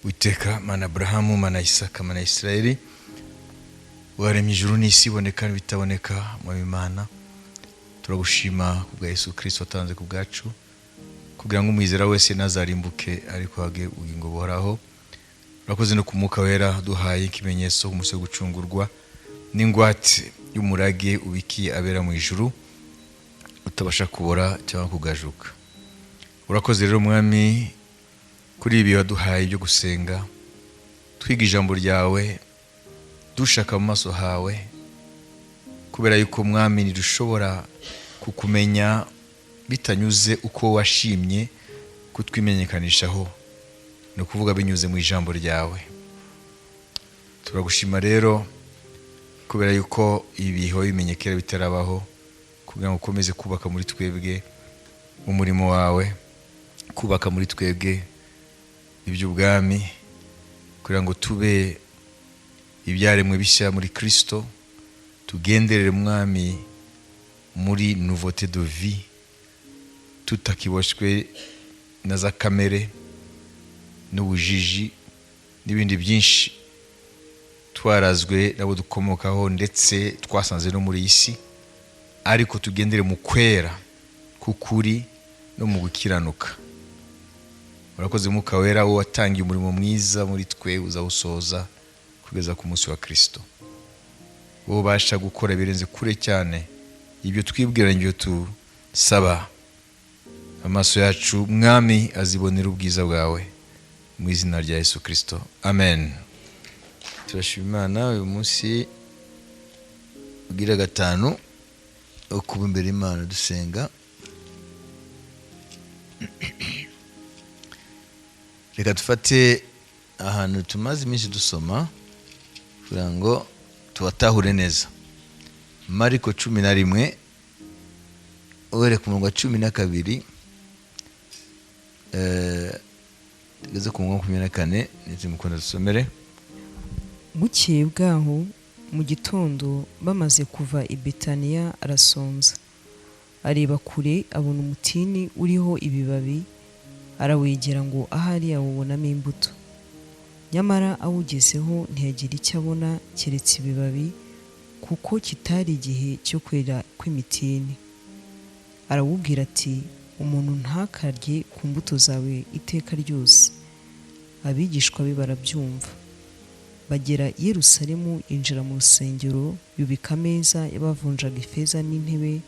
Witeka Mana Aburahamu, Mana Isaka, Mana Isirayeli, waremye ijuru n'isi, iboneka n'ibitaboneka, Mwami Imana, turagushima kubwa Yesu Kristo watanze ku bwacu, kugira ngo umwizera wese ntazarimbuke ariko hage ubugingo buhoraho. Urakoze no ku Mwuka Wera duhaye ikimenyetso ku munsi wo gucungurwa n'ingwate y'umurage ubikiye abera mu ijuru, utabasha kubora cyangwa kugajuka. Urakoze rero Mwami kuri ibi waduhaye byo gusenga, twiga ijambo ryawe, dushaka mu maso hawe, kubera yuko Mwami ntidushobora kukumenya bitanyuze uko washimye kutwimenyekanishaho, ni ukuvuga binyuze mu ijambo ryawe. Turagushima rero kubera yuko ibihe wabimenye kera bitarabaho, kugira ngo ukomeze kubaka muri twebwe umurimo wawe, kubaka muri twebwe iby'ubwami, kugira ngo tube ibyaremwe bishya muri Kristo, tugenderere Mwami muri nouveauté de vie, tutakiboshywe na za kamere n'ubujiji n'ibindi byinshi twarazwe n'abo dukomokaho ndetse twasanze no muri iyi si, ariko tugendere mu kwera k'ukuri no mu gukiranuka. Urakoze Mwuka Wera, wowe watangiye umurimo mwiza muri twe uzawusoza kugeza ku munsi wa Kristo. Wowe ubasha gukora ibirenze kure cyane ibyo twibwira n'ibyo tusaba. Amaso yacu Mwami azibonera ubwiza bwawe, mu izina rya Yesu Kristo, amen. Turashima Imana uyu munsi ugira gatanu wo kuba imbere y'Imana dusenga. Reka dufate ahantu tumaze iminsi dusoma kugira ngo tubatahure neza. Mariko 11, uhereye ku murongo wa 12 tugeze ku murongo wa 24, ndetse mukunda dusomere. Bukeye bwaho mu gitondo, bamaze kuva i Betaniya, arasonza. Areba kure abona umutini uriho ibibabi, arawegera ngo ahari yawubonamo imbuto. Nyamara awugezeho ntiyagira icyo abona keretse ibibabi, kuko kitari igihe cyo kwera kw'imitini. Arawubwira ati: "Umuntu ntakarye ku mbuto zawe iteka ryose." Abigishwa be barabyumva. Bagera i Yerusalemu, yinjira mu rusengero, yubika ameza y'abavunjaga ifeza n'intebe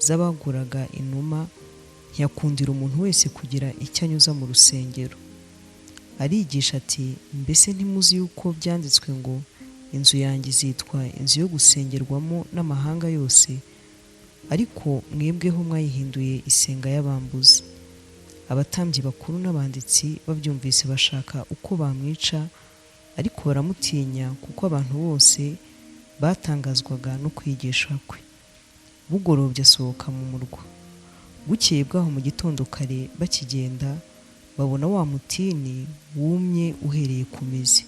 z'abaguraga inuma, ntiyakundira umuntu wese kugira icyo anyuza mu rusengero. Arigisha ati: "Mbese ntimuzi yuko byanditswe ngo: 'Inzu yanjye izitwa inzu yo gusengerwamo n'amahanga yose'? Ariko mwebweho mwayihinduye isenga y'abambuzi." Abatambyi bakuru n'abanditsi babyumvise bashaka uko bamwica, ariko baramutinya, kuko abantu bose batangazwaga no kwigisha kwe. Bugorobye asohoka mu murwa. Bukeye bwaho mu gitondo kare, bakigenda, babona wa mutini wumye uhereye ku mizi.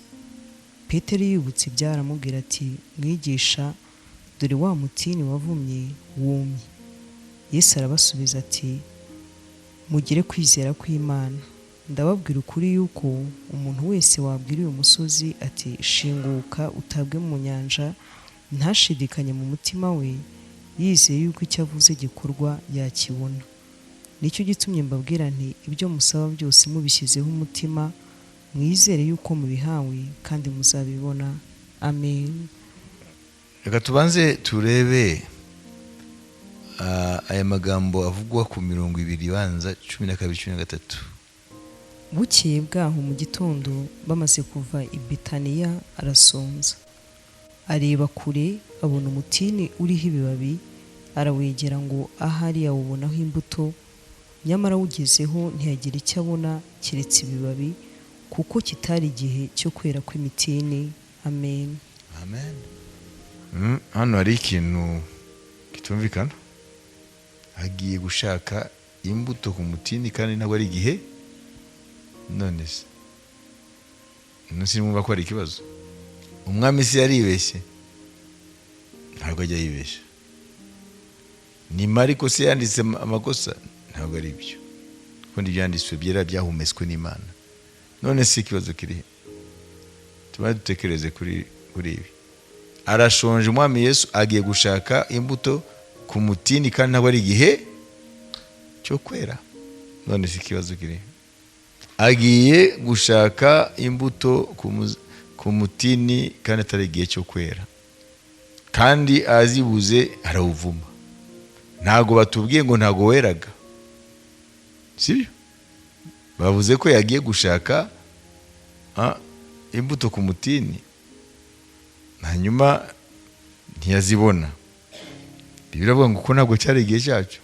Petero yibutse ibyo, aramubwira ati: "Mwigisha, dore wa mutini wavumye wumye." Yesu arabasubiza ati: "Mugire kwizera kw'Imana. Ndababwira ukuri yuko umuntu wese wabwira uyu musozi ati: 'Shinguka utabwe mu nyanja,' ntashidikanye mu mutima we, yizeye yuko icyo avuze gikorwa, yakibona. Nicyo gitumye mbabwira nti: ibyo musaba byose mubishyizeho umutima, mwizere yuko mubihawe, kandi muzabibona." Amen. Reka tubanze turebe aya magambo avugwa ku mirongo ibiri ibanza, 12, 13. Bukeye bwaho mu gitondo, bamaze kuva i Betaniya, arasonza. Areba kure abona umutini uriho ibibabi, arawegera ngo ahari yawubonaho imbuto. Nyamara awugezeho ntiyagira icyo abona keretse ibibabi, kuko kitari igihe cyo kwera kw'imitini. Amen. Amen. Hano hari ikintu kitumvikana. Agiye gushaka imbuto ku mutini kandi ntabwo ari igihe. None se sinumva ko hari ikibazo? Umwami se yaribeshye? Ntabwo ajya yibeshya. Ni Mariko se yanditse amakosa? Ntabwo ari byo, kuko ibyanditswe byera byahumetswe n'Imana. None si ikibazo kiri, tuba dutekereze kuri ibi. Arashonje Umwami Yesu, agiye gushaka imbuto ku mutini, kandi ntabwo ari igihe cyo kwera. None si ikibazo kiri, agiye gushaka imbuto ku mutini kandi atari igihe cyo kwera, kandi azibuze arawuvuma. Ntabwo batubwiye ngo ntabwo weraga, sibyo? Bavuze ko yagiye gushaka imbuto ku mutini, hanyuma ntiyazibona. Bibiliya iravuga ngo ko ntabwo cyari igihe cyacyo.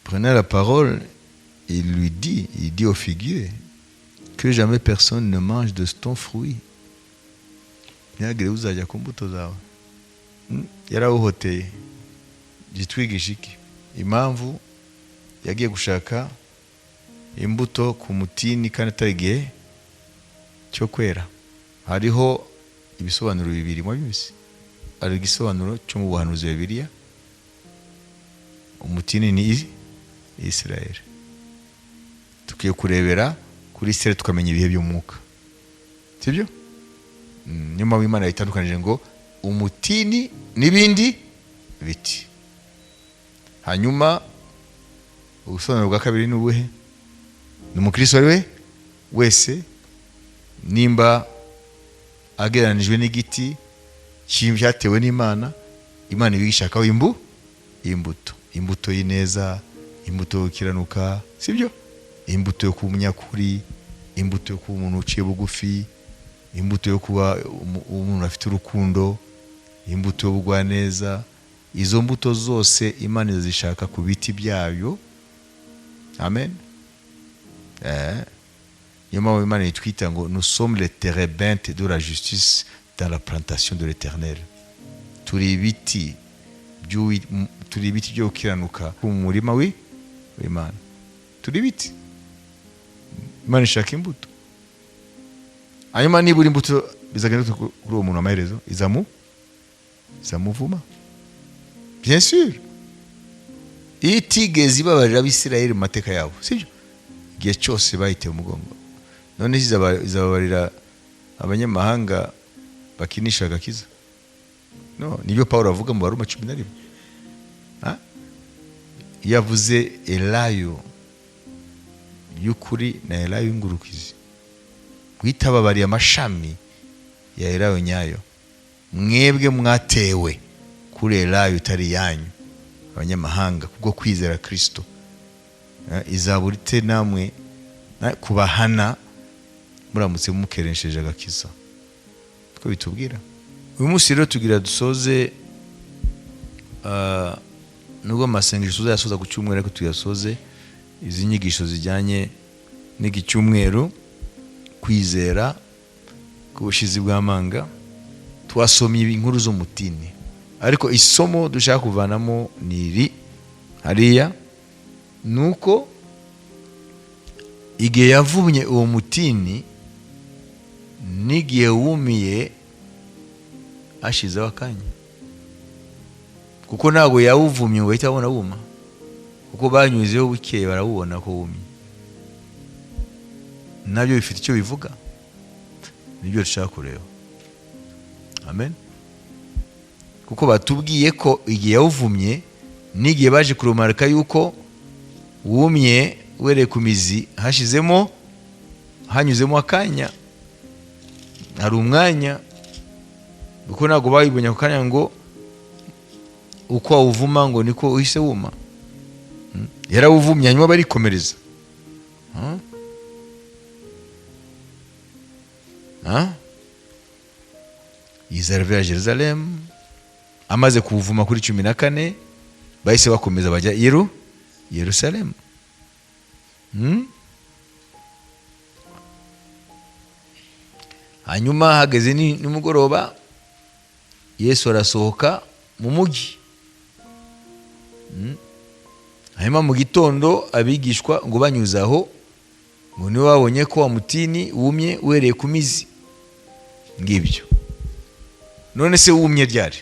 Prenez la parole, il lui dit, il dit au figuier que jamais personne ne mange de ton fruit. Ntihagire uzajya ku mbuto zawe. Yarawuhoteye. Gitwigisha iki? Impamvu yagiye gushaka imbuto ku mutini kandi atari igihe cyo kwera, hariho ibisobanuro bibiri mwabizi. Hari igisobanuro cyo mu buhanuzi bwa Bibiliya: umutini ni Israel. Tukwiye kurebera kuri Israel tukamenya ibihe by'umwuka, sibyo? Niyo mpamvu Imana yabitandukanije ngo umutini n'ibindi biti. Hanyuma ubusobanuro bwa kabiri ni ubuhe? Ni umukristo ari we wese, nimba agereranijwe n'igiti cyatewe n'Imana, Imana iba igishakaho imbuto, imbuto y'ineza, imbuto yo gukiranuka, sibyo? Imbuto yo kuba umunyakuri, imbuto yo kuba umuntu uciye bugufi, imbuto yo kuba umuntu afite urukundo, imbuto y'ubugwaneza. Izo mbuto zose Imana izishaka ku biti byayo. Amen. Niyo mpamvu Imana itwita ngo nous sommes les térébinthes de la justice dans la plantation de l'Éternel. Turi ibiti byo gukiranuka mu murima w'Imana. Turi ibiti, Imana ishaka imbuto. Hanyuma nibura imbuto bizagenda gute kuri uwo muntu? Amaherezo izamuvuma, bien sûr. Iyo itigeze ibabarira Abisirayeli mu mateka yabo, sibyo? Igihe cyose bayiteye umugongo, none izababarira abanyamahanga bakinisha agakiza? No nibyo Paul avuga mu Baroma 11. Ha? Iyo avuze elayo y'ukuri na elayo y'ingurukizi, witababariye amashami ya elayo nyayo, mwebwe mwatewe kuri elayo itari yanyu, abanyamahanga, kubwo kwizera Kristo, izabura ite namwe kubahana muramutse mukeresheje agakiza? Ko bitubwira. Uyu munsi rero tugira dusoze, nubwo amasengesho tuzayasoza ku cyumweru, ariko tuyasoze izi nyigisho zijyanye n'iki cyumweru, kwizera k'ubushizi bw'amanga. Twasomye inkuru z'umutini, ariko isomo dushaka kuvanamo ni iri hariya: ni uko igihe yavumye uwo mutini n'igihe wumiye hashizeho akanya, kuko ntabwo yawuvumye ngo bahite babona wuma, kuko banyuzeho bukeye barawubona ko wumye. Nabyo bifite icyo bivuga, nibyo dushaka kureba. Amen. Kuko batubwiye ko igihe yawuvumye n'igihe baje kurumarika yuko wumye wereye ku mizi, hashizemo, hanyuzemo akanya, hari umwanya, kuko ntabwo bayibonye ako kanya ngo uko wawuvuma ngo niko uhise wuma. Yarawuvumye hanyuma barikomereza. Hein? Ils arrivaient à Jérusalem, amaze kuwuvuma kuri 14, bahise bakomeza bajya Yerusalemu. Hanyuma hageze nimugoroba, Yesu arasohoka mu mugi. Hanyuma mu gitondo abigishwa ngo banyuze aho, ngo niwe babonye ko wa mutini wumye uhereye ku mizi. Ngibyo. None se wumye ryari?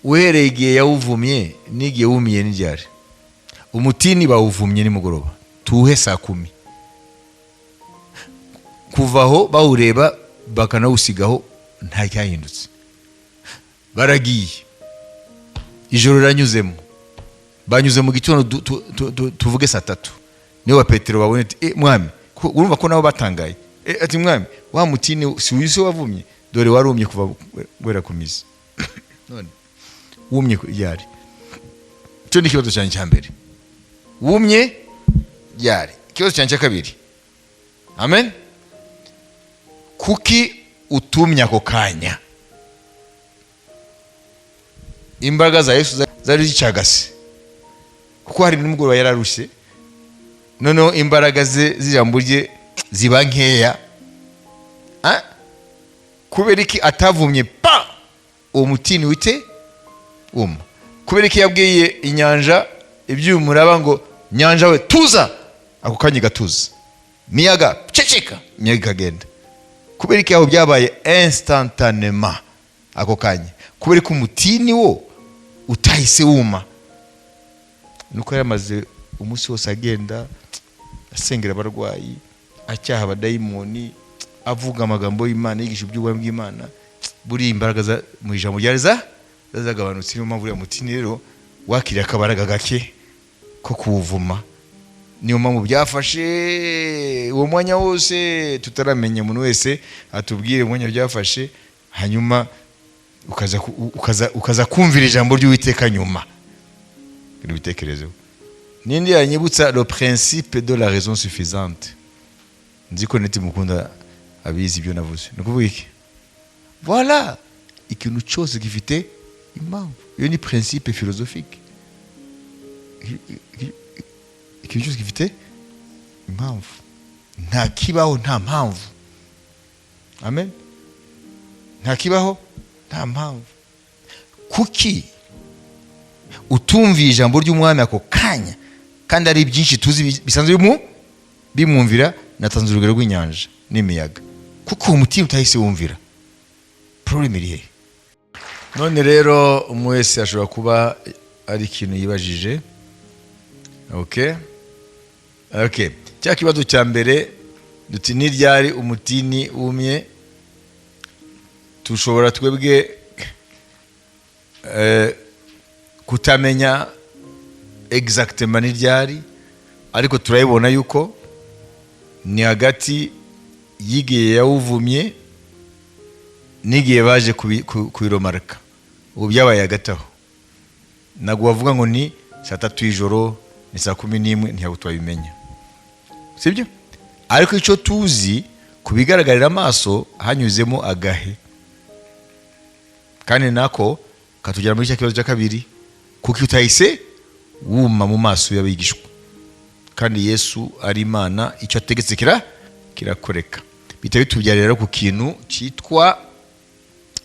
Uhereye igihe yawuvumye n'igihe wumiye ni ryari? Umutini bawuvumye nimugoroba, tuhe saa 10. Kuva aho bawureba bakanawusigaho, nta cyahindutse. Baragiye, ijoro riranyuzemo, banyuze mu gitondo, tuvuge saa 3, niyo ba Petero babonye ati: "Eh, mwami," urumva ko nabo batangaye. Ati: "Mwami, wa mutini si uyu se wavumye? Dore warumye kuva guhera ku mizi." None wumye ryari? Icyo ni ikibazo cyanjye cya mbere: wumye ryari? Ikibazo cyanjye cya kabiri, amen, kuki utumye ako kanya? Imbaraga za Yesu zari zicagase, kuko hari nimugoroba, yararushye. Noneho imbaraga ze z'ijambo rye ziba nkeya. Ah? Kubera iki atavumye pa uwo mutini wite wuma? Kubera iki yabwiye inyanja iby'umuraba ngo: "Nyanja we, tuza," ako kanya igatuza? "Miyaga, ceceka," imiyaga ikagenda. Kubera iki aho byabaye instantanément, ako kanya? Kubera ko umutini wo utahise wuma? Nuko yari amaze umunsi wose agenda asengera abarwayi, acyaha abadayimoni, avuga amagambo y'Imana, yigisha iby'ubwami bw'Imana. Buriya imbaraga mu ijambo ryari zagabanutse. Niyo mpamvu uriya mutini rero wakiriye akabaraga gake ko kuwuvuma. Niyo mpamvu byafashe uwo mwanya wose tutaramenya. Umuntu wese atubwire umwanya byafashe, hanyuma ukaza kumvira ijambo ry'Uwiteka nyuma. Ibitekerezo nindi yanyibutsa le principe de la raison suffisante. Nzi ko neti mukunda abizi ibyo navuze. Ni ukuvuga iki? Voilà, ikintu cyose gifite impamvu. Iyo ni principe philosophique. Ikintu cyose gifite impamvu, nta kibaho nta mpamvu. Amen. Nta kibaho nta mpamvu. Kuki utumviye ijambo ry'umwami ako kanya, kandi ari byinshi tuzi bisanzwe bimwumvira? Natanze urugero rw'inyanja n'imiyaga. Kuko uwo mutima utahise wumvira, problème iri hehe? None rero umwe wese ashobora kuba ari ikintu yibajije. Okay, cya kibazo cya mbere duti: "Ni ryari umutini wumye?" Tushobora twebwe kutamenya exactement ni ryari, ariko turabibona yuko ni hagati y'igihe yawuvumye n'igihe baje kubiromarika. Ubu byabaye hagati aho. Ntabwo bavuga ngo ni saa 3 y'ijoro, ni saa 11, ntabwo twabimenya, sibyo? Ariko icyo tuzi ku bigaragarira amaso, hanyuzemo agahe, kandi nako katugera muri cya kibazo cya kabiri: kuko utahise wuma mu maso y'abigishwa, kandi Yesu ari Imana, icyo ategetse kirakoreka? Bihita bitubyarira rero ku kintu cyitwa,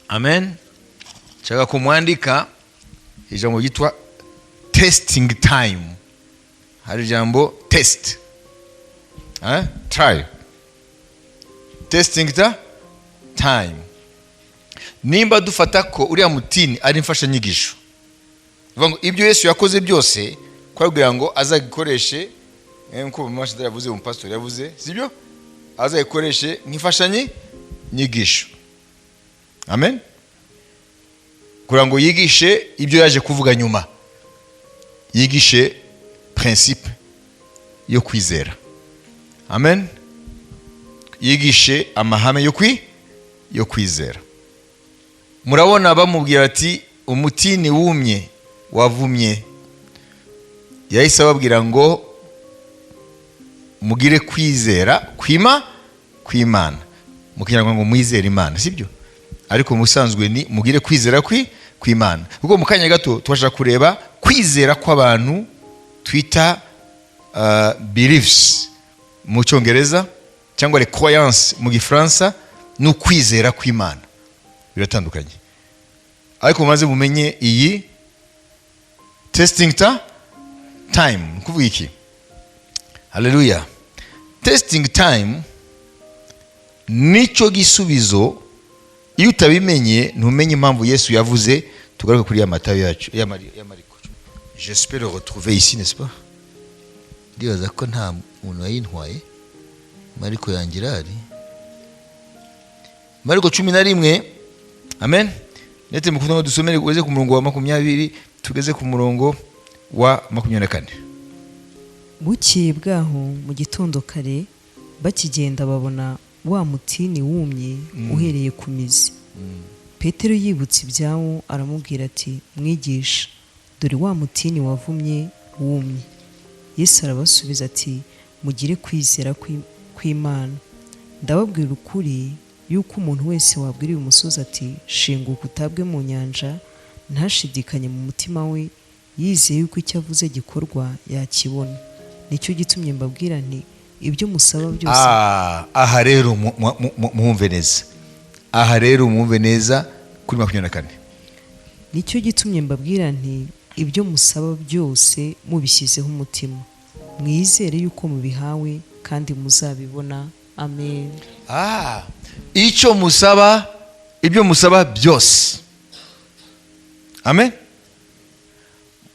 amen, nshaka kumwandika ijambo ryitwa testing time. Hari ijambo test, eh? Try, testing time. Nimba dufata ko uriya mutini ari imfashanyigisho, bivuga ngo ibyo Yesu yakoze byose kwabwira ngo azagikoreshe, nkuko mama yavuze, umupasitori yavuze, sibyo? Azayikoreshe nk'imfashanyi nyigisho, amen, kugira ngo yigishe ibyo yaje kuvuga nyuma, yigishe principe yo kwizera, amen, yigishe amahame yo kwizera. Murabona bamubwira ati: "Umutini wumye wavumye." Yahise ababwira ngo: "Mugire kwizera kw'Imana." Mu Kinyarwanda ngo mwizere Imana, sibyo? Ariko mu busanzwe ni mugire kwizera kw'Imana, kuko mu kanya gato tubasha kureba kwizera kw'abantu twita beliefs mu Cyongereza cyangwa les croyances mu Gifaransa, ni ukwizera kw'Imana, biratandukanye. Ariko mumaze mumenye iyi testing time. Ni ukuvuga iki? Haleluya! Testing time nicyo gisubizo. Iyo utabimenye, ntumenye impamvu Yesu yavuze. Tugaruke kuri ya Matayo yacu, ya Mariko. J'espère le retrouver ici, n'est-ce pas? Ndibaza ko nta muntu wayintwaye. Mariko yanjye irahari. Mariko 11, amen. Ndetse mukunda ngo dusomere ugeze ku murongo wa 20, tugeze ku murongo wa 24. Bukeye bwaho mu gitondo kare, bakigenda, babona wa mutini wumye uhereye ku mizi. Petero yibutse ibyawo, aramubwira ati: "Mwigisha, dore wa mutini wavumye wumye." Yesu arabasubiza ati: "Mugire kwizera kw'Imana. Ndababwira ukuri yuko umuntu wese wabwira uyu musozi ati: 'Shinguka utabwe mu nyanja,' ntashidikanye mu mutima we, yizeye yuko icyo avuze gikorwa, yakibona. Nicyo gitumye mbabwira nti: ibyo musaba byose." Ah, aha rero mwumve neza, aha rero mwumve neza kuri 24. Nicyo gitumye mbabwira nti: ibyo musaba byose mubishyizeho umutima, mwizere yuko mubihawe, kandi muzabibona. Amen. Ah, icyo musaba, ibyo musaba byose, amen,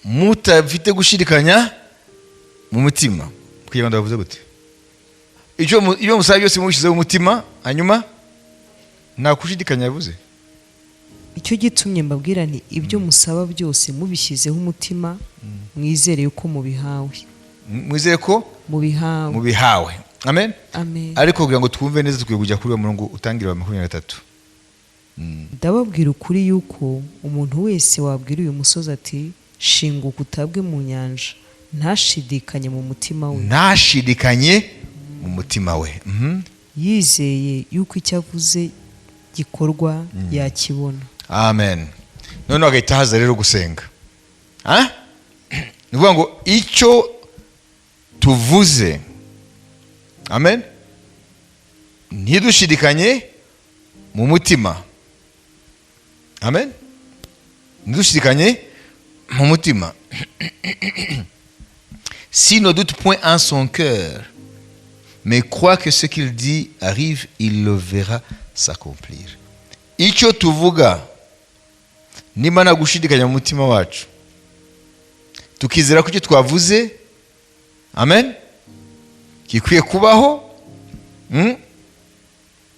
mutafite gushidikanya mu mutima. Kugira ngo ndavuze gute? Ibyo musaba byose mubishyizeho umutima, hanyuma nta gushidikanya yavuze. Icyo gitumye mbabwira nti: ibyo musaba byose mubishyizeho umutima, mwizere yuko mubihawe. Mwizere ko mubihawe. Mubihawe, amen. Amen. Ariko kugira ngo twumve neza, tukwiye kujya kuri uwo murongo utangira wa 23. Ndababwira ukuri yuko umuntu wese wabwira uyu musozi ati: 'Shinguka utabwe mu nyanja,' ntashidikanye mu mutima we, ntashidikanye mu mutima we. yizeye yuko icyo avuze gikorwa, yakibona. Amen. Noneho hagahita haza rero gusenga. Ah? Ni ukuvuga ngo icyo tuvuze, amen, ntidushidikanye mu mutima, amen, ntidushidikanye mu mutima. S'il ne doute point en son cœur, mais croit que ce qu'il dit arrive, il le verra s'accomplir. Icyo tuvuga, niba nta gushidikanya mu mutima wacu, tukizera ko icyo twavuze, amen, gikwiye kubaho?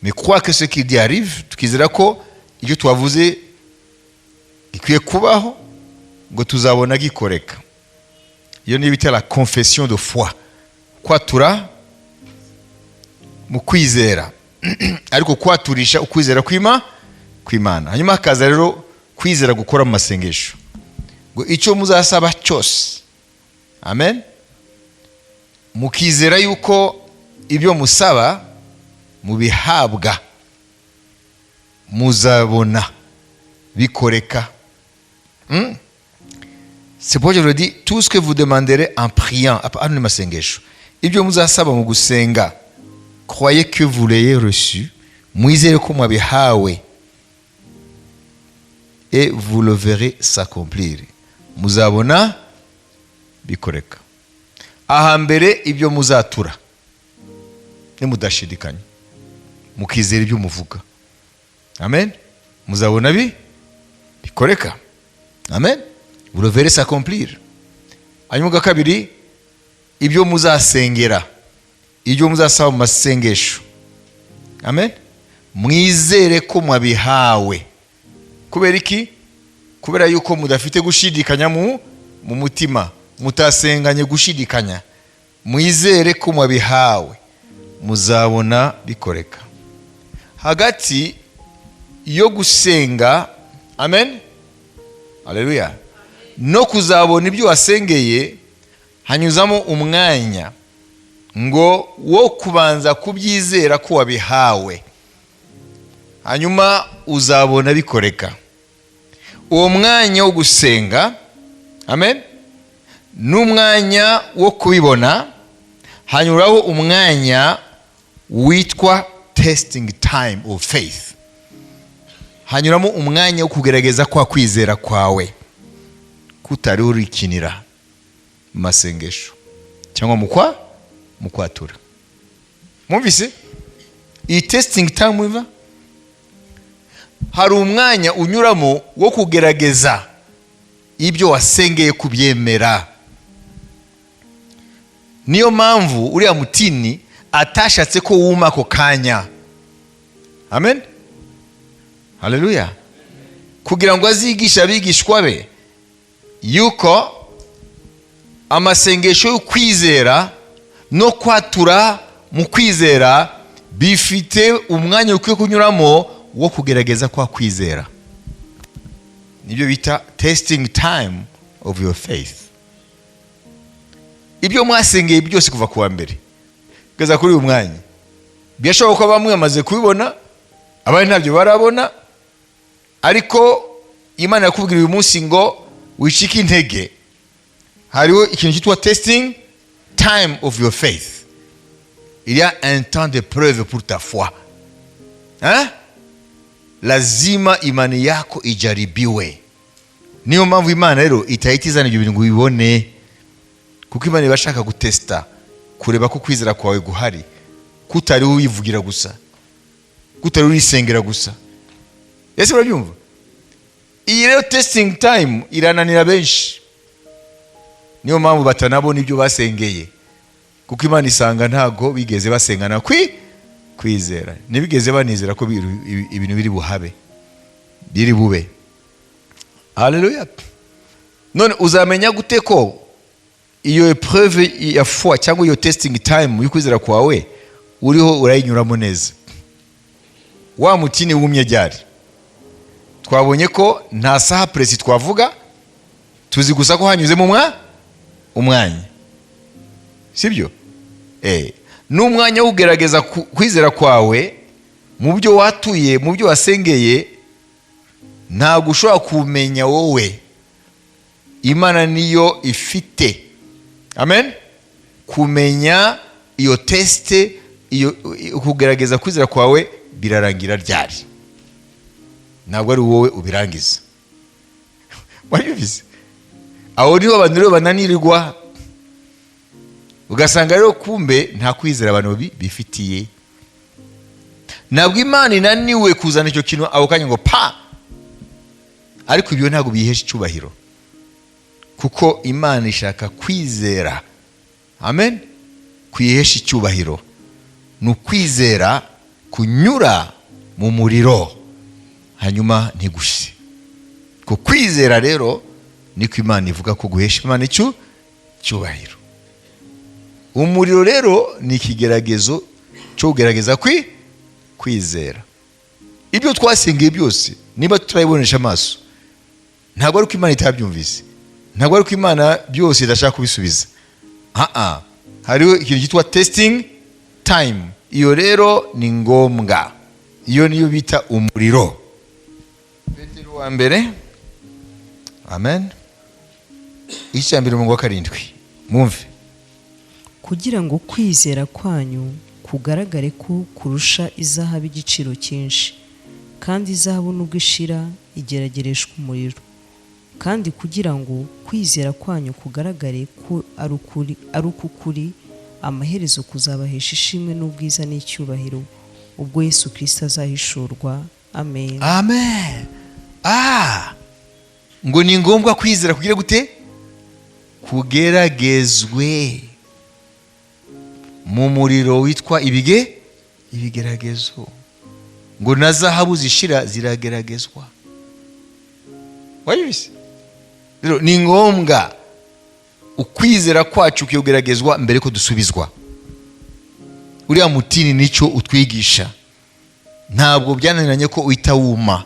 Mais croit que ce qu'il dit arrive, tukizera ko icyo twavuze gikwiye kubaho, ngo tuzabona gikoreka. Iyo niyo bita la confession de foi, kwatura mu kwizera, ariko kwaturisha ukwizera kw'Imana. Hanyuma hakaza rero kwizera gukora mu masengesho, ngo icyo muzasaba cyose, amen, mukizera yuko ibyo musaba mubihabwa, muzabona bikoreka. C'est pourquoi je vous le dis, tout ce que vous demanderez en priant, hano ni masengesho, ibyo muzasaba mu gusenga, croyez que vous l'ayez reçu, mwizere ko mwabihawe, et vous le verrez s'accomplir, muzabona bikoreka. Aha mbere, ibyo muzatura nimudashidikanya, mukizera ibyo muvuga, amen, muzabona bikoreka, amen, vous le verrez s'accomplir. Hanyuma ubwa kabiri, ibyo muzasengera, ibyo muzasaba mu masengesho, amen, mwizere ko mwabihawe. Kubera iki? Kubera yuko mudafite gushidikanya mu mutima, mutasenganye gushidikanya, mwizere ko mwabihawe, muzabona bikoreka. Hagati yo gusenga, amen, aleluya, no kuzabona ibyo wasengeye, hanyuzamo umwanya ngo wo kubanza kubyizera ko wabihawe, hanyuma uzabona bikoreka. Uwo mwanya wo gusenga, amen, n'umwanya wo kubibona, hanyuraho umwanya witwa testing time of faith. Hanyuramo umwanya wo kugerageza kwa kwizera kwawe kutari urikinira mu masengesho cyangwa mu kwatura. Mwumvise iyi testing time iva? Hari umwanya unyuramo wo kugerageza ibyo wasengeye kubyemera. Niyo mpamvu uriya mutini atashatse ko wuma ako kanya, amen. Haleluya! Kugira ngo azigishe abigishwa be yuko amasengesho yo kwizera no kwatura mu kwizera bifite umwanya ukwiye kunyuramo wo kugerageza kwa kwizera. Nibyo bita testing time of your faith. Ibyo mwasengeye byose kuva ku wa mbere kugeza kuri uyu mwanya, birashoboka ko bamwe bamaze kubibona, abandi ntabyo barabona. Ariko Imana yakubwira uyu munsi ngo wicike intege, hariho ikintu cyitwa testing time of your faith. Il y a un temps de preuve pour ta foi, hein? Lazima imani yako ijaribiwe. Niyo mpamvu Imana rero itahita izana ibyo bintu ngo ubibone, kuko Imana iba ishaka gutesita, kureba ko kwizera kwawe guhari, kutari wivugira gusa, kutari urisengera gusa. Ese urabyumva? Iyi rero testing time irananira benshi. Niyo mpamvu batanabona ibyo basengeye, kuko Imana isanga ntago bigeze basengana kwizera, ntibigeze banizera ko ibintu biri buhabe, biri bube. Haleluya! None uzamenya gute ko iyo épreuve ya foi cyangwa iyo testing time y'ukwizera kwawe uriho urayinyuramo neza? Wa mutini wumye ryari? Twabonye ko nta saha précise twavuga, tuzi gusa ko hanyuzemo umwanya, sibyo? N'umwanya wo kugerageza kwizera kwawe mu byo watuye, mu byo wasengeye, ntabwo ushobora kumenya wowe. Imana niyo ifite, amen, kumenya iyo test, iyo kugerageza kwizera kwawe birarangira ryari. Ntabwo ari wowe ubirangiza. Wabivuze, aho niho abantu rero bananirwa, ugasanga rero kumbe nta kwizera abantu bifitiye. Ntabwo Imana inaniwe kuzana icyo kintu ako kanya ngo pa, ariko ibyo ntabwo biyihesha icyubahiro, kuko Imana ishaka kwizera, amen. Kwihesha icyubahiro ni ukwizera kunyura mu muriro hanyuma ntigushye. Ku kwizera rero niko Imana ivuga ko guhesha Imana icyo cyubahiro. Umuriro rero ni ikigeragezo cyo kugerageza kwizera. Ibyo twasengeye byose, niba turabibonesha amaso, ntabwo ari uko Imana itabyumvise, ntabwo ari uko Imana byose idashaka kubisubiza. Aa, hariho ikintu cyitwa testing time. Iyo rero ni ngombwa, iyo niyo bita umuriro. Petero wa mbere, amen, igice cya mbere, umurongo wa 7, mwumve. Kugira ngo kwizera kwanyu kugaragare ko kurusha izahabu igiciro cyinshi, kandi izahabu nubwo ishira igeragereshwa umuriro, kandi kugira ngo kwizera kwanyu kugaragare ko ari ukuri, ari uk'ukuri, amaherezo kuzabahesha ishimwe n'ubwiza n'icyubahiro ubwo Yesu Kirisito azahishurwa. Amen. Amen. Ngo ni ngombwa kwizera kugira gute? Kugeragezwe mu muriro witwa ibigeragezo. Ngo na zahabu zishira zirageragezwa. Wabibise rero, ni ngombwa ukwizera kwacu kugeragezwa mbere ko dusubizwa. Uriya mutini nicyo utwigisha. Ntabwo byananiranye ko uhita wuma.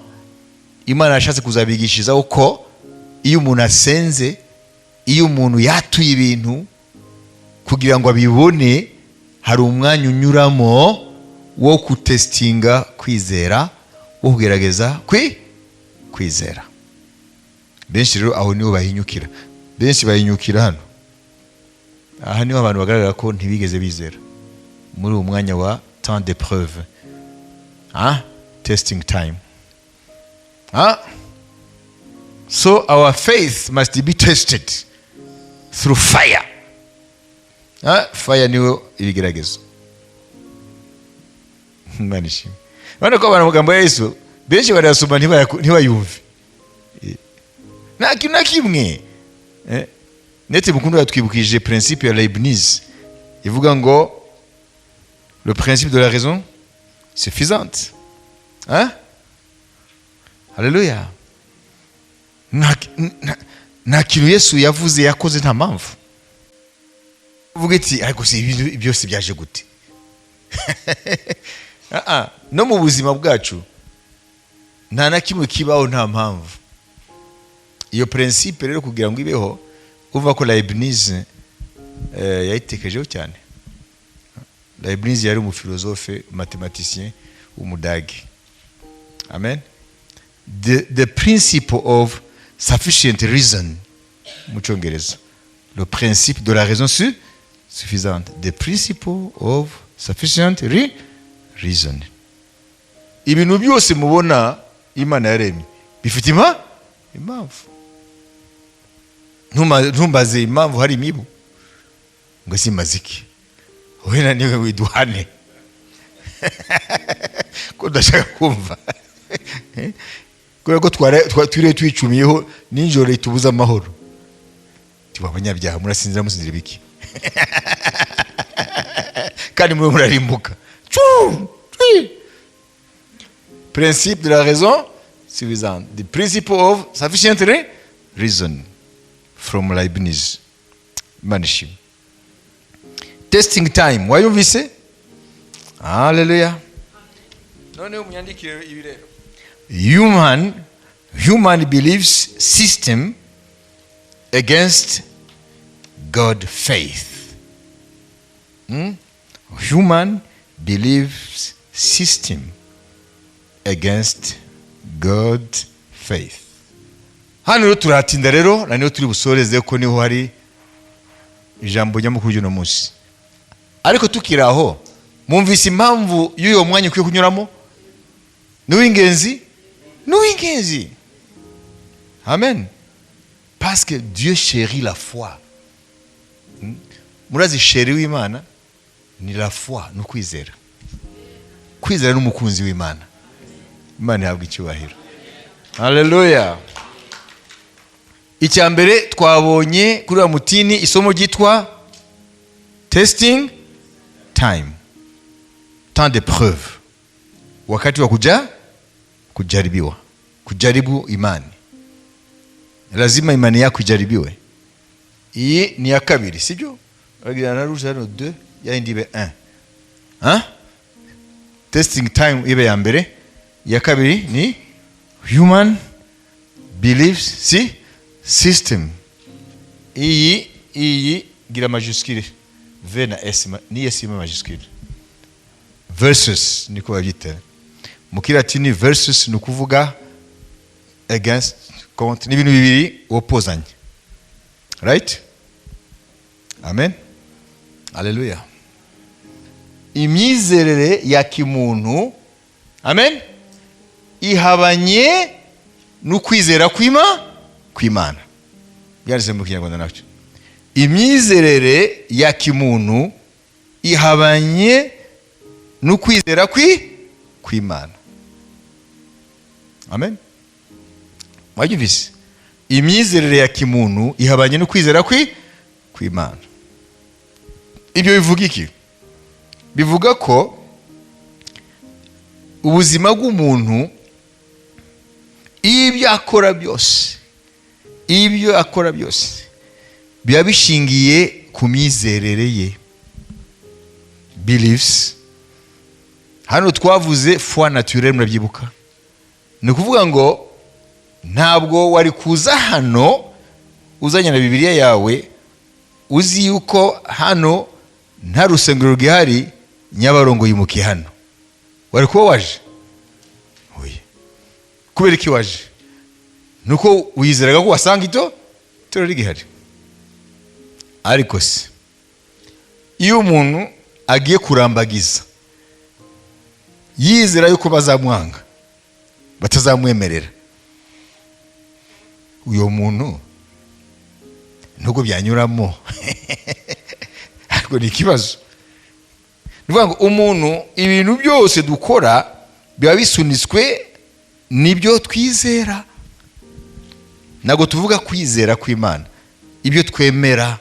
Imana yashatse kuzabigishirizaho ko iyo umuntu asenze, iyo umuntu yatuye ibintu, kugira ngo abibone hari umwanya unyuramo wo gutesitinga kwizera, wo kugerageza kwizera. Benshi rero aho niho bahinyukira. Benshi bahinyukira hano. Aha niho abantu bagaragara ko ntibigeze bizera, muri uwo mwanya wa temps d'épreuve, ah, testing time. Ah, so our faith must be tested through fire. Ah, fire niyo ibigeragezo. Imana ishimwe. Urabona ko abantu amagambo ya Yesu benshi barayasoma ntibayumve. Nta kintu na kimwe. Nete mukundwa yatwibukije principe ya Leibniz ivuga ngo le principe de la raison suffisante, hein? Haleluya! Nta kintu Yesu yavuze, yakoze nta mpamvu. Uvuga iti: "Ariko si ibintu byose byaje gute?" Ah, ah. No mu buzima bwacu nta na kimwe kibaho nta mpamvu. Iyo principe rero kugira ngo ibeho, uvuga ko Leibniz yayitekerejeho cyane. Leibniz yari umufilozofe, mathématicien w'Umudage. Amen. The principle of sufficient reason mu Cyongereza, le principe de la raison suffisante, the principle of sufficient reason. Ibintu byose mubona Imana yaremye bifite impamvu. Ntumbaze impamvu hari imibu ngo simaze iki. Wenda niwe widuhane ko udashaka kumva, kubera ko twiriwe twicumiyeho nijoro, itubuza amahoro. Tuba abanyabyaha, murasinzira, musinzira ibiki kandi muriho murarimbuka? Tchu! Twi! Principe de la raison suffisante, the principle of sufficient reason from Leibniz. Imana ishimwe. Testing time wayumvise? Haleluya! Noneho munyandikire ibi rero: human beliefs system against God faith. Human beliefs system against God faith. Hano rero turahatinda rero, na niho turi busoreze, ko niho hari ijambo nyamukuru ry'uno munsi. Ariko tukiri aho, mwumvise impamvu y'uwo mwanya ukwiye kunyuramo? Ni uw'ingenzi, ni uw'ingenzi. Amen. Parce que Dieu chérit la foi. Murazi, chéri w'Imana ni la foi, ni ukwizera. Kwizera n'umukunzi w'Imana. Imana ihabwa icyubahiro. Haleluya! Icya mbere twabonye kuri wa mutini, isomo ryitwa testing time, temps de preuve, wakati wa kujaribiwa, kujaribu imani. Lazima imani yako ijaribiwe. Iyi ni iya kabiri, sibyo? Uragira na rouge hano 2, yayindi ibe 1. Hein? Testing time ibe ya mbere, iya kabiri ni human beliefs si system. Iyi gira majuscule V na S, ni S ima majuscule. Versus niko babyita mu Kilatini. Versus ni ukuvuga against, contre, ni ibintu bibiri opozanye, right? Amen. Haleluya! Imyizerere ya kimuntu, amen, ihabanye n'ukwizera kw'Imana. Byanditse mu Kinyarwanda nacyo: imyizerere ya kimuntu ihabanye n'ukwizera kw'Imana. Amen. Mwabyumvise? Imyizerere ya kimuntu ihabanye n'ukwizera kw'Imana. Ibyo bivuga iki? Bivuga ko ubuzima bw'umuntu, ibyo akora byose, ibyo akora byose biba bishingiye ku myizerere ye, beliefs. Hano twavuze foi naturelle, murabyibuka? Ni ukuvuga ngo ntabwo wari kuza hano uzanye na Bibiliya yawe, uzi yuko hano nta rusengero rwihari, Nyabarongo yimukiye hano. Wari kuba waje? Oya. Kubera iki waje? Nuko wizeraga ko wasanga itorero rigihari. Ariko se iyo umuntu agiye kurambagiza yizera yuko bazamwanga, batazamwemerera, uyu muntu nubwo byanyuramo, ariko ni ikibazo. Ni ukuvuga ngo umuntu, ibintu byose dukora biba bisunitswe n'ibyo twizera. Ntabwo tuvuga kwizera kw'Imana, ibyo twemera.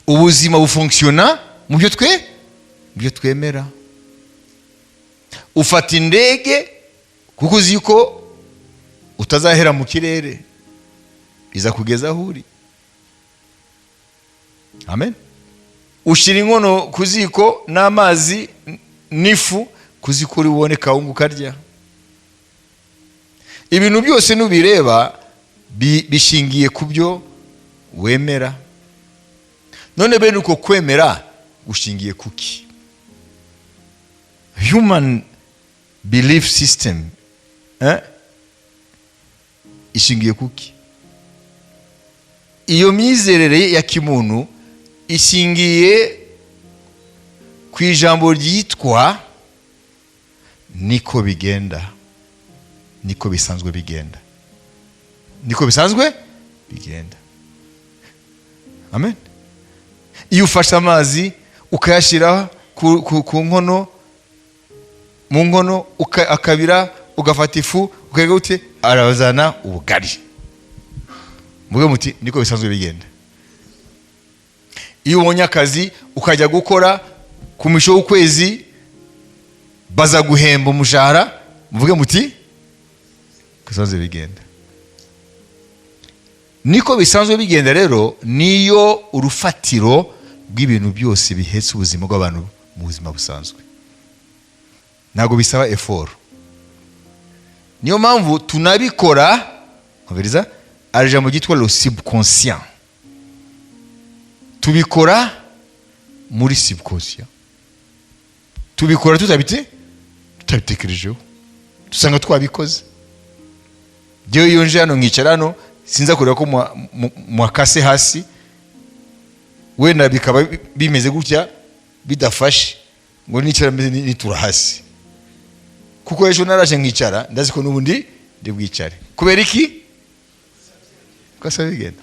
Ubuzima bufonctionna mu byo twemera. Ufata indege. Kuko uzi ko utazahera mu kirere, biza kugeza aho uri. Amen. Ushyira inkono ku ziko n'amazi n'ifu ku ziko, uri bubone kawunga ukarya. Ibintu byose nubireba bishingiye ku byo wemera. None bene uko kwemera gushingiye kuki? Human belief system, eh? Ishingiye kuki? Iyo myizerere ya kimuntu ishingiye ku ijambo ryitwa "niko bigenda", "niko bisanzwe bigenda", "niko bisanzwe bigenda". Amen. Iyo ufashe amazi ukayashyira ku nkono, mu nkono, akabira, ugafata ifu ukagira ute, arazana ubugari. Muvuge muti "niko bisanzwe bigenda". Iyo ubonye akazi ukajya gukora, ku misho w'ukwezi baza guhemba umushahara, muvuge muti "bisanzwe bigenda". Niko bisanzwe bigenda. Rero niyo urufatiro rw'ibintu byose bihetse ubuzima bw'abantu mu buzima busanzwe. Ntabwo bisaba effort. Niyo mpamvu tunabikora. Umviriza, hari ijambo ryitwa le subconscient. Tubikora muri subconscient, tubikora tutabitekerejeho, dusanga twabikoze. Njyewe iyo nje hano nkicara hano, sinza kureba ko mwakase hasi, wenda bikaba bimeze gutya bidafashe, ngo nicara meze nitura hasi, kuko ejo naraje nkicara, ndazi ko n'ubundi ndi bwicare. Kubera iki? Ko se bigenda.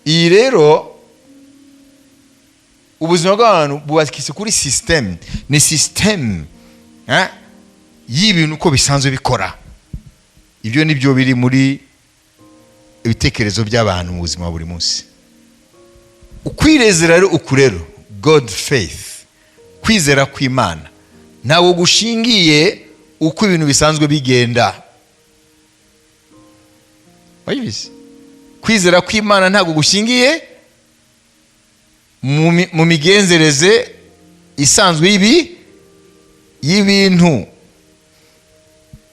Iyi rero ubuzima bw'abantu bwubakitse kuri système, ni système, eh, y'ibintu uko bisanzwe bikora. Ibyo ni byo biri muri ibitekerezo by'abantu mu buzima bwa buri munsi. Ukwirezera rero, uku rero God faith, kwizera kw'Imana, ntabwo gushingiye uko ibintu bisanzwe bigenda. Wabizi, kwizera kw'Imana ntabwo gushingiye mu migenzereze isanzwe y'ibintu.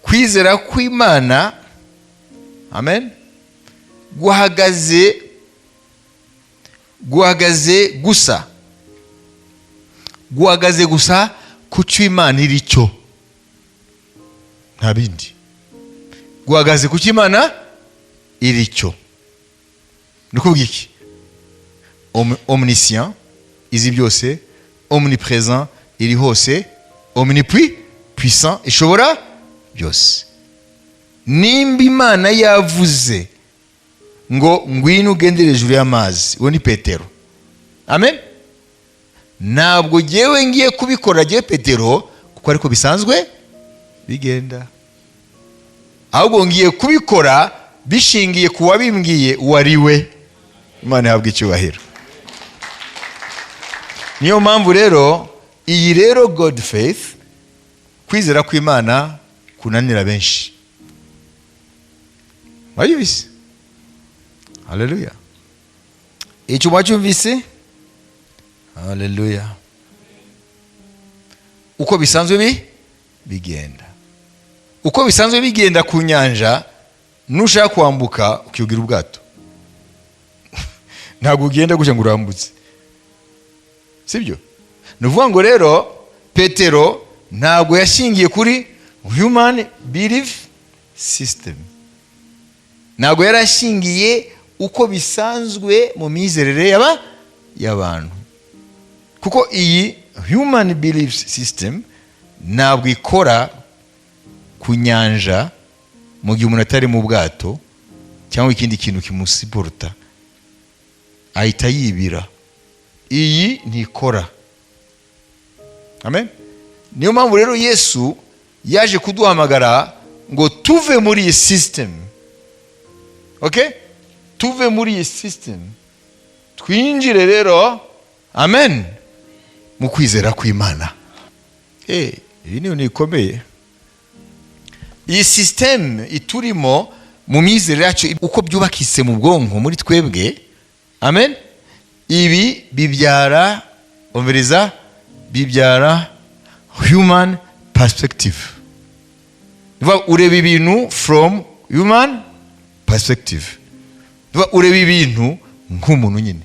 Kwizera kw'Imana, amen, guhagaze gusa ku cyo Imana iri cyo, nta bindi. Guhagaze ku cyo Imana iri cyo, ni ukuvuga iki? Omniscient, izi byose; omniprésent, iri hose; omnipuissant, ishobora byose. Nimba Imana yavuze ngo "Ngwino ugendere hejuru y'amazi", uwo ni Petero, amen, ntabwo jyewe ngiye kubikora jyewe Petero kuko ariko bisanzwe bigenda, ahubwo ngiye kubikora bishingiye ku wabimbwiye uwo ari we. Imana ihabwa icyubahiro. Niyo mpamvu rero iyi rero God faith, kwizera kw'Imana, kunanira benshi. Wabyumvise? Haleluya! Icyo mwacyumvise? Haleluya! Uko bisanzwe bigenda, uko bisanzwe bigenda ku nyanja, nushaka kwambuka ukibwira ubwato, ntabwo ugenda gutya ngo urambutse, sibyo? Ni ukuvuga ngo rero Petero ntabwo yashingiye kuri human belief system, ntabwo yari ashingiye uko bisanzwe mu myizerere y'abantu, kuko iyi human belief system ntabwo ikora ku nyanja mu gihe umuntu atari mu bwato cyangwa ikindi kintu kimusiporuta, ahita yibira. Iyi ntikora, amen. Niyo mpamvu rero Yesu yaje kuduhamagara ngo tuve muri iyi system, okay? Tuve muri iyi system, twinjire rero, amen, mu kwizera kw'Imana. Ibi ni ibintu bikomeye. Iyi système iturimo mu myizerere yacu, uko byubakitse mu bwonko muri twebwe, amen, ibi bibyara, umviriza, bibyara human perspective. Ni ukuvuga, ureba ibintu from human perspective. Ni ukuvuga, ureba ibintu nk'umuntu nyine,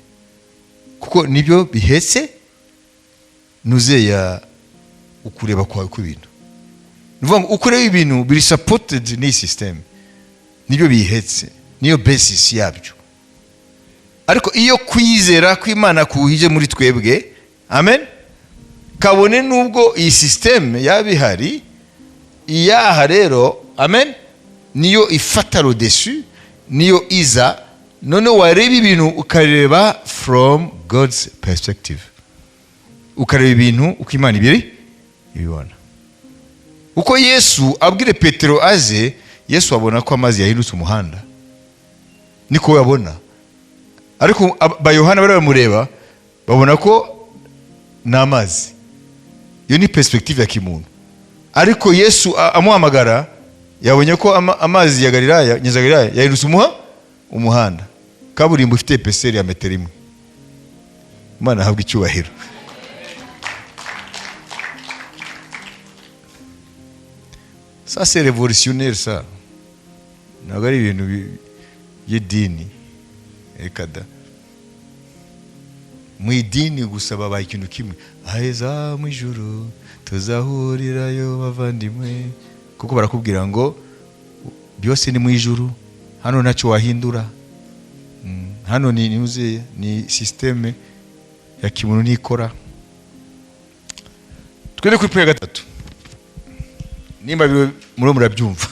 kuko nibyo bihetse nuzeya ukureba kwawe kw'ibintu. Ni ukuvuga ngo uko ureba ibintu biri supported n'iyi system, nibyo biyihetse, niyo basis yabyo. Ariko iyo kwizera kw'Imana kuhije muri twebwe, amen, kabone n'ubwo iyi system yaba ihari, iyaha rero, amen, niyo ifata le dessus, niyo iza. None wareba ibintu ukareba from God's perspective, ukareba ibintu uko Imana ibiri ibibona. Uko Yesu abwire Petero aze, Yesu abona ko amazi yahindutse umuhanda, niko we abona. Ariko ba Yohana bari bamureba, babona ko ni amazi. Iyo ni perspective ya kimuntu. Ariko Yesu amuhamagara, yabonye ko amazi ya Galilaya, nyanja ya Galilaya, yahindutse umuhanda, kaburimbo ifite épaisseur ya metero 1. Imana ahabwa icyubahiro. Ça, c'est révolutionnaire, ça. Ntabwo ari ibintu by'idini. Reka da. Mu idini gusa babaye ikintu kimwe, aheza mu ijuru tuzahurirayo bavandimwe, kuko barakubwira ngo byose ni mu ijuru, hano ntacyo wahindura. Hano ni niuze ni système ya kimuntu nikora. Twende kuri point ya gatatu, nimba muri murabyumva.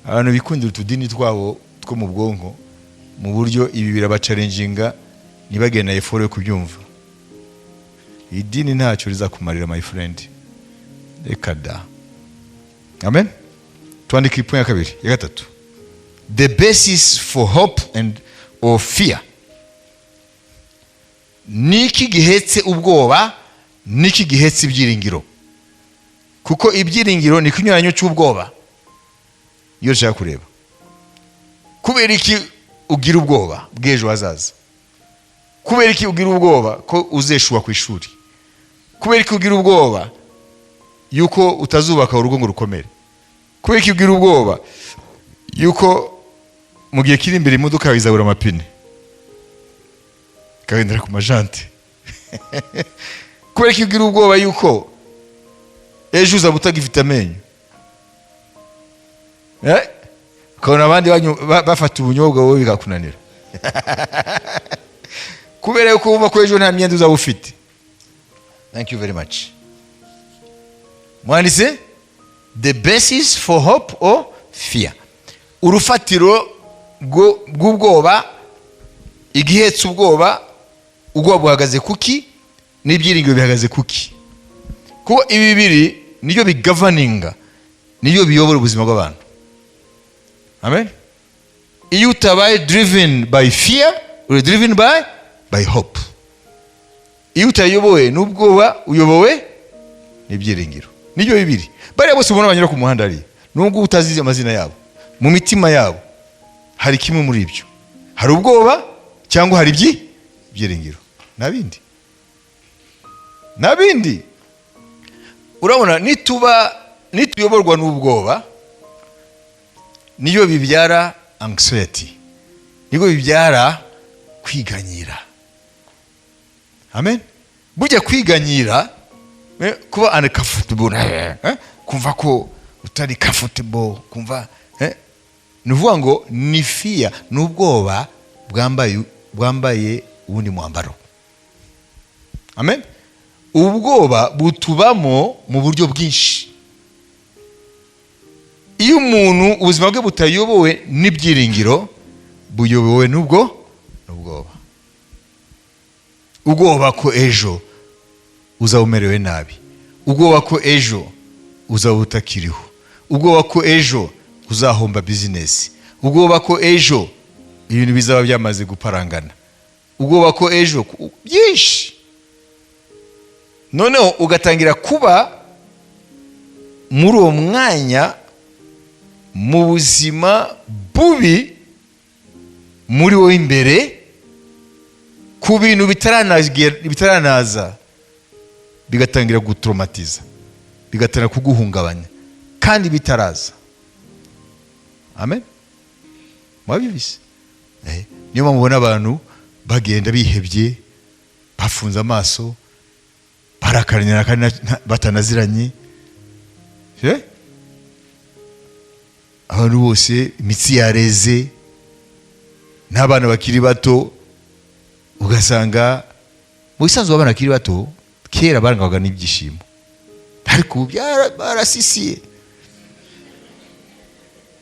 Abantu bikundira utudini twabo two mu bwonko, mu buryo ibi birabacalenjinga, ntibagende na effort yo kubyumva. Idini ntacyo rizakumarira, my friend, reka da. Amen. Twandike point ya kabiri, ya gatatu: the basis for hope and or fear. Niki gihetse ubwoba? Niki gihetse ibyiringiro? Kuko ibyiringiro ni ikinyuranyo cy'ubwoba. Iyo ushaka kureba kubera iki ugira ubwoba bw'ejo hazaza, kubera iki ugira ubwoba ko uzeshuwa ku ishuri, kubera iki ugira ubwoba yuko utazubaka urugo ngo rukomere, kubera iki ugira ubwoba yuko mu gihe kiri imbere imodoka yawe izabura amapine ikagendera ku majante, kubera iki ugira ubwoba yuko ejo uzaba utagifite amenyo, ukabona abandi bafata ubunyobwa, wowe bikakunanira, kubera yuko wumva ko ejo nta myenda uzaba ufite. Thank you very much. Mwanditse the basis for hope or fear, urufatiro bw'ubwoba, igihetse ubwoba, ubwoba buhagaze kuki n'ibyiringiro bihagaze kuki? Kuko ibi bibiri nibyo bigavaninga, nibyo biyobora ubuzima bw'abantu. Amen. Iyo utabaye driven by fear, uri driven by hope. Iyo utayobowe n'ubwoba, uyobowe n'ibyiringiro. Nibyo bibiri. Bariya bose ubona banyura ku muhanda hariya, nubwo utazi amazina yabo, mu mitima yabo hari kimwe muri ibyo: hari ubwoba cyangwa hari ibyiringiro. Nta bindi, nta bindi. Urabona, nituyoborwa n'ubwoba, niyo bibyara anxiety, nibwo bibyara kwiganyira. Amen. Burya kwiganyira, kuba uncomfortable, kumva ko utari comfortable, kumva, ni ukuvuga ngo ni fear, ni ubwoba bwambaye uwundi mwambaro. Amen. Ubwoba butubamo mu buryo bwinshi. Iyo umuntu ubuzima bwe butayobowe n'ibyiringiro, buyobowe n'ubwoba. Ubwoba ko ejo uzaba umerewe nabi, ubwoba ko ejo uzaba utakiriho, ubwoba ko ejo uzahomba bizinesi, ubwoba ko ejo ibintu bizaba byamaze guparangana, ubwoba ko ejo byinshi. Noneho ugatangira kuba Muri uwo mwanya, mu buzima bubi muri wowe imbere, ku bintu bitaranaza, bigatangira gutraumatiza, bigatangira kuguhungabanya kandi bitaraza. Amen. Mwabyumvise? Niyo mpamvu ubona abantu bagenda bihebye, bafunze amaso, barakaranyana kandi batanaziranye. Abantu bose imitsi yareze, n'abana bakiri bato. Ugasanga mu bisanzwe abana bakiri bato kera barangwaga n'ibyishimo, ariko ubu barasisiye,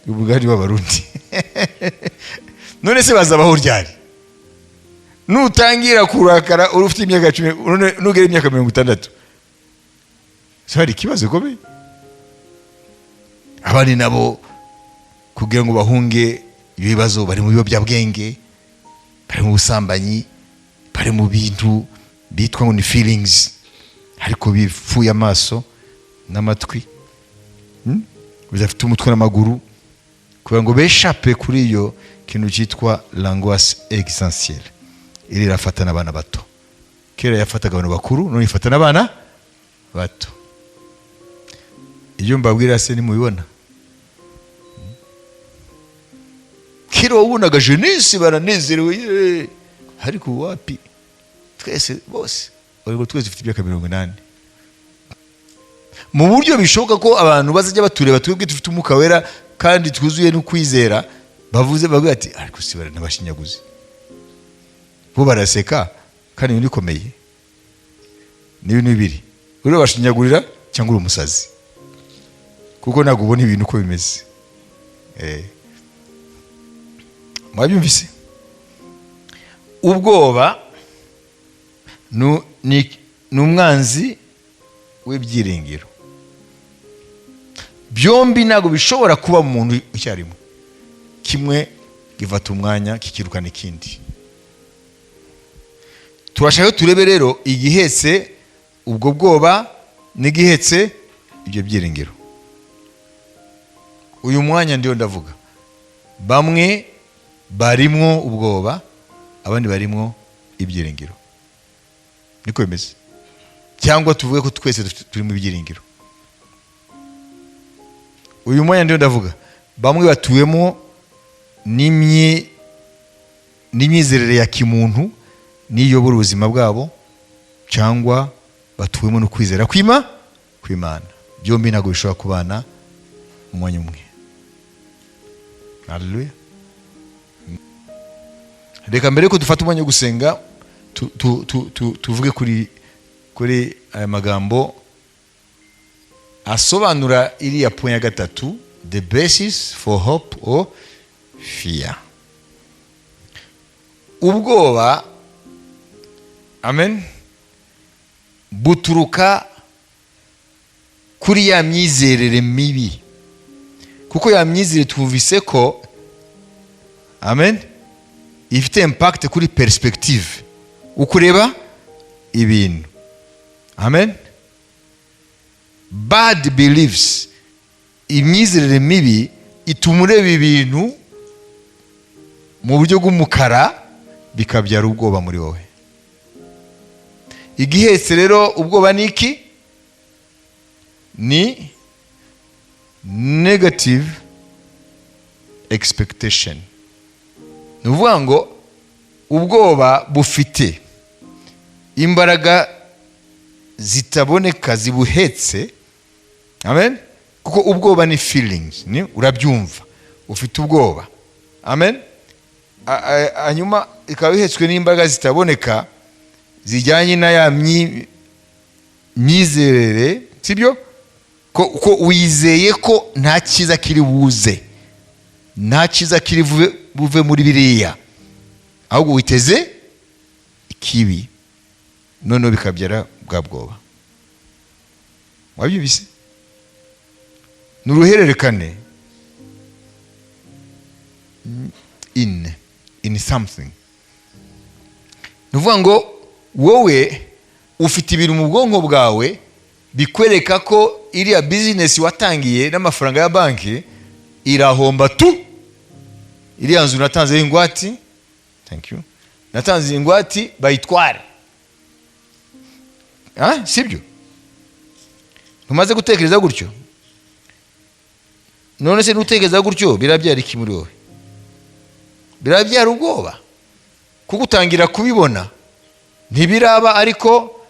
umugani w'Abarundi. None se bazabaho ryari? Nutangira kurakara uri ufite imyaka 10, none nugera imyaka 60, se hari ikibazo gikomeye? Abandi nabo, kugira ngo bahunge ibibazo, bari mu biyobyabwenge, bari mu busambanyi, bari mu bintu bitwa ngo ni feelings, ariko bipfuye amaso n'amatwi, Bidafite umutwe n'amaguru, kugira ngo beshape kuri iyo kintu cyitwa l'angoisse existentielle. Iri irafata n'abana bato. Kera yafataga abantu bakuru, none ifata n'abana bato. Ibyo mbabwira se nimubibona? Kera wabonaga jeunesse baranezerewe, yeee. Ariko ubu wapi, twese bose, ubwo twese dufite imyaka 80. Mu buryo bishoboka ko abantu bazajya batureba, twebwe dufite Umwuka Wera kandi twuzuye no kwizera, bavuze, bavuga ati: "Ariko si bara n'abashinyaguzi bo baraseka kandi ibintu bikomeye?" Ni ibintu bibiri: uri bashinyagurira cyangwa uri umusazi, kuko ntabwo ubona ibintu uko bimeze. Mwabyumvise? Ubwoba ni umwanzi w'ibyiringiro. Byombi ntabwo bishobora kuba mu muntu icyarimwe. Kimwe gifata umwanya kikirukana ikindi. Turashaka ko turebe rero igihetse ubwo bwoba n'igihetse ibyo byiringiro. Uyu mwanya ndiyo ndavuga, bamwe barimwo ubwoba, abandi barimwo ibyiringiro. Niko bimeze? Cyangwa tuvuge ko twese turi mu byiringiro? Uyu mwanya ndiyo ndavuga, bamwe batuwemo n'imyizerere ya kimuntu n'iyobora ubuzima bwabo, cyangwa batuwemo no kwizera kw'Imana. Byombi ntabwo bishobora kubana mu mwanya umwe. Haleluya. Reka mbere yuko dufata umwanya wo gusenga, tuvuge kuri aya magambo asobanura iriya point ya gatatu, the basis for hope or fear. Ubwoba, amen, buturuka kuri ya myizerere mibi, kuko ya myizerere twumvise ko, amen, ifite impact kuri perspective, ukureba ibintu. Amen. Bad beliefs, imyizerere mibi, ituma ureba ibintu mu buryo bw'umukara, bikabyara ubwoba muri wowe. Igihetse rero ubwoba ni iki? Ni negative expectation. Ni ukuvuga ngo ubwoba bufite imbaraga zitaboneka zibuhetse. Amen. Kuko ubwoba ni feelings, ni urabyumva ufite ubwoba. Amen. Hanyuma ikaba ihetswe n'imbaraga zitaboneka zijyanye na ya myizerere, sibyo? Ko wizeye ko nta cyiza kiri buze, nta cyiza kiri buve muri biriya, ahubwo witeze ikibi, noneho bikabyara bwa bwoba. Wabyumvise? Ni uruhererekane in something. Ni ukuvuga ngo wowe ufite ibintu mu bwonko bwawe. Bikwereka ko iriya bizinesi watangiye n'amafaranga ya banki irahomba tu. Iriya nzu natanzeho ingwate, thank you, natanze ingwate bayitware. Ah, sibyo? Ntumaze gutekereza gutyo? None se nutekereza gutyo birabyara iki muri wowe? Birabyara ubwoba, kuko utangira kubibona, ntibiraba, ariko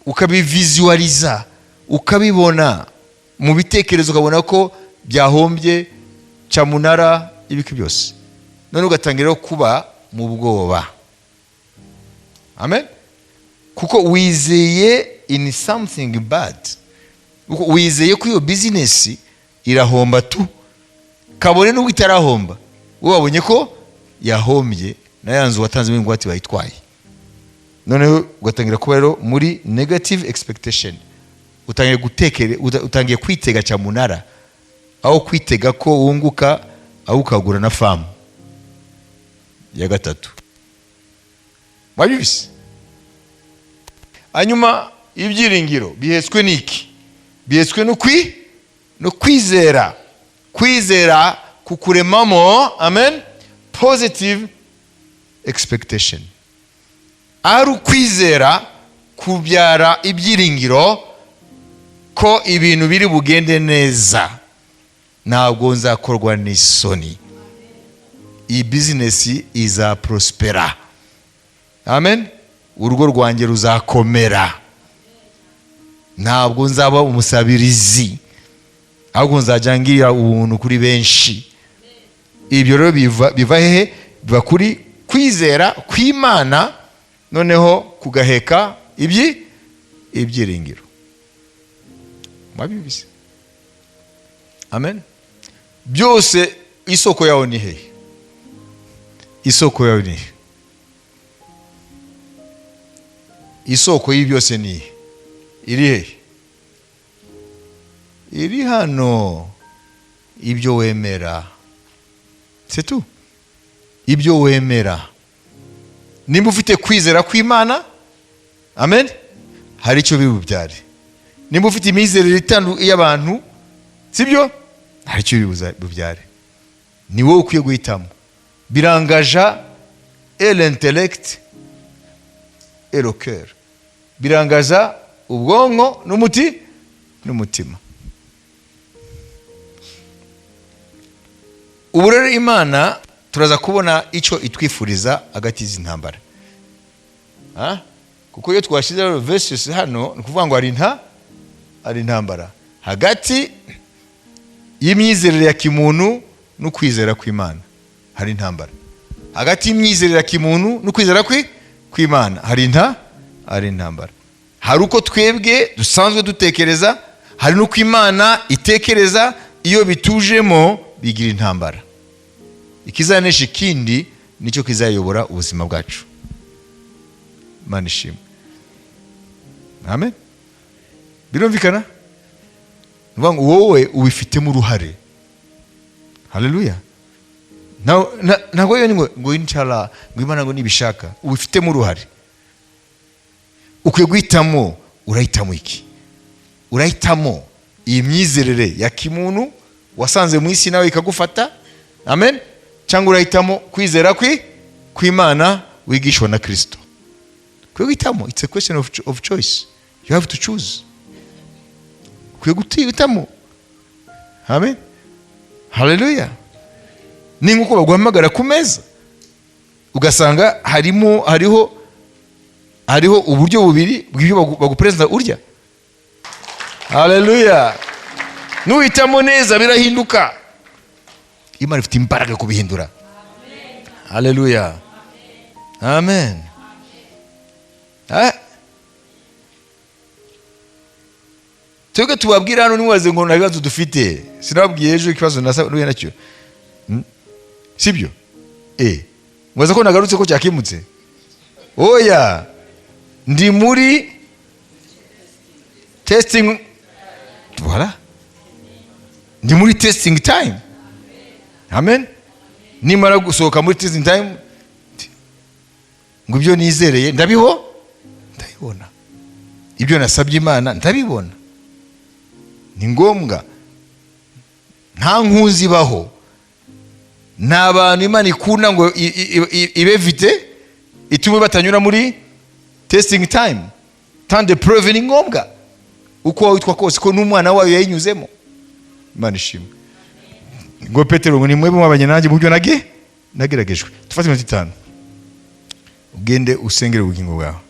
ukabivisualiza, ukabibona mu bitekerezo, ukabona ko byahombye, cyamunara, ibiki byose. None ugatangira kuba mu bwoba. Amen. Kuko wizeye in something bad, kuko wizeye ko iyo bizinesi irahomba tu, kabone nubwo itarahomba, wowe wabonye ko yahombye na ya nzu watanzemo ingwate bayitwaye. Noneho ugatangira kuba rero muri negative expectation, utangiye gutekere, utangiye kwitega cyamunara aho kwitega ko wunguka, aho ukagura na farm ya gatatu. Wabyumvise? Hanyuma ibyiringiro bihetswe n'iki? Bihetswe no kwizera. Kwizera kukuremamo, amen, positive expectation. Ari ukwizera kubyara ibyiringiro ko ibintu biri bugende neza, ntabwo nzakorwa n'isoni, iyi bizinesi izaprospera, amen, urugo rwanjye ruzakomera, ntabwo nzaba umusabirizi, ahubwo nzajya ngira ubuntu kuri benshi. Ibyo rero biva hehe? Biva kuri kwizera kw'Imana, noneho kugaheka ibyiringiro. Mwabibize? Amen. Byose isoko yawo ni hehe? Isoko yawo ni hehe? Isoko y'ibyose ni ihe? Iri hehe? Iri hano. Ibyo wemera, c'est tout. Ibyo wemera, nimba ufite kwizera kw'Imana, amen, hari icyo bibubyare. Nimba ufite imyizerere y'abantu, sibyo, hari icyo bibubyare. Ni wowe ukwiye guhitamo. Birangaja et l'intellect et le cœur, birangaza ubwonko n'umuti n'umutima. Ubu rero Imana turaza kubona icyo itwifuriza hagati y'izi ntambara. Kuko iyo twashyize verses hano, ni ukuvuga ngo hari intambara hagati y'imyizerere ya kimuntu no kwizera kw'Imana. Hari intambara hagati y'imyizerere ya kimuntu no kwizera kw'Imana. Hari intambara. Hari uko twebwe dusanzwe dutekereza, hari n'uko Imana itekereza. Iyo bitujemo bigira intambara. Ikizanesha ikindi nicyo kizayobora ubuzima bwacu. Imana ishimwe. Amen. Birumvikana? Ni ngo wowe ubifitemo uruhare. Haleluya. Ntabwo yo ngo inshallah, ngo Imana ngo nibishaka, ubifitemo uruhare. Ukwiye guhitamo. Urahitamo iki? Urahitamo iyi myizerere ya kimuntu wasanze mu isi nawe ikagufata, amen, cyangwa urahitamo kwizera kw'Imana wigishwa na Kristo? Ukwiye guhitamo. It's a question of choice. You have to choose. Ukwiye guhitamo. Amen. Haleluya. Ni nkuko baguhamagara ku meza ugasanga hariho uburyo bubiri bw'ibyo baguperezida urya. Haleluya. Nuhitamo neza birahinduka. Imana ifite imbaraga kubihindura. Haleluya. Amen. Twebwe tubabwira hano, ntimubaze ngo nta bibazo dufite. Sinababwiye ejo ikibazo nahuye nacyo, sibyo? Mubaza ko nagarutse ko cyakemutse? Oya, ndi muri testing. Voilà, ndi muri testing time. Amen. Nimara gusohoka muri testing time, ngo ibyo nizereye ndabibona. Ibyo nasabye Imana ndabibona. Ni ngombwa, nta nkunzi ibaho, nta bantu Imana ikunda ngo ibevite itume batanyura muri testing time. Temps d'épreuve ni ngombwa, uko witwa kose, ko n'umwana wayo yayinyuzemo. Imana ishimwe. Ngo Petero ngo: "Ni mwebwe mwabanye nanjye mu byo nageragejwe." Dufate iminota 5, ugende usengere ubugingo bwawe.